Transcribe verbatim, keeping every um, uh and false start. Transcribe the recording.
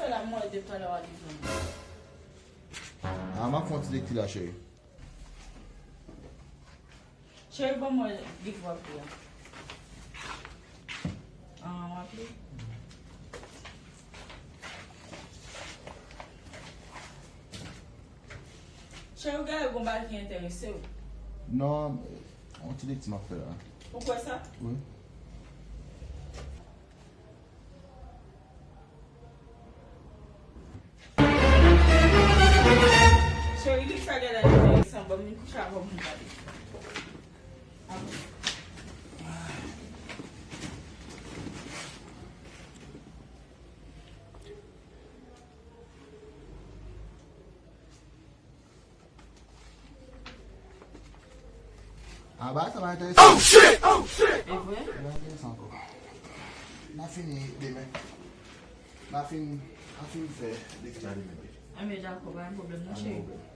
Fè la, mwen, depi talè w a li jwenn. Ah, m ap fè yon ti lekti la, cheri. Cheri, ban mwen liv w ap li a. Ah, w ap li? Cheri, w genlè gon bagay ki enterese w. Non, yon ti lekti m ap fè la. Ou kwè sa? Wi. Cheri, li sa genlè enteresan, ban m vin kouche avè w pou m gade. Ah, bagay sa pa enteresan. Oh shit! Oh shit! E vre? Sa pa enteresan ankò. N a fini demen. N a fin, n a fin fè lekti a demen. Enben, dakò, pa gen pwoblèm, non, cheri. Pa gen pwoblèm.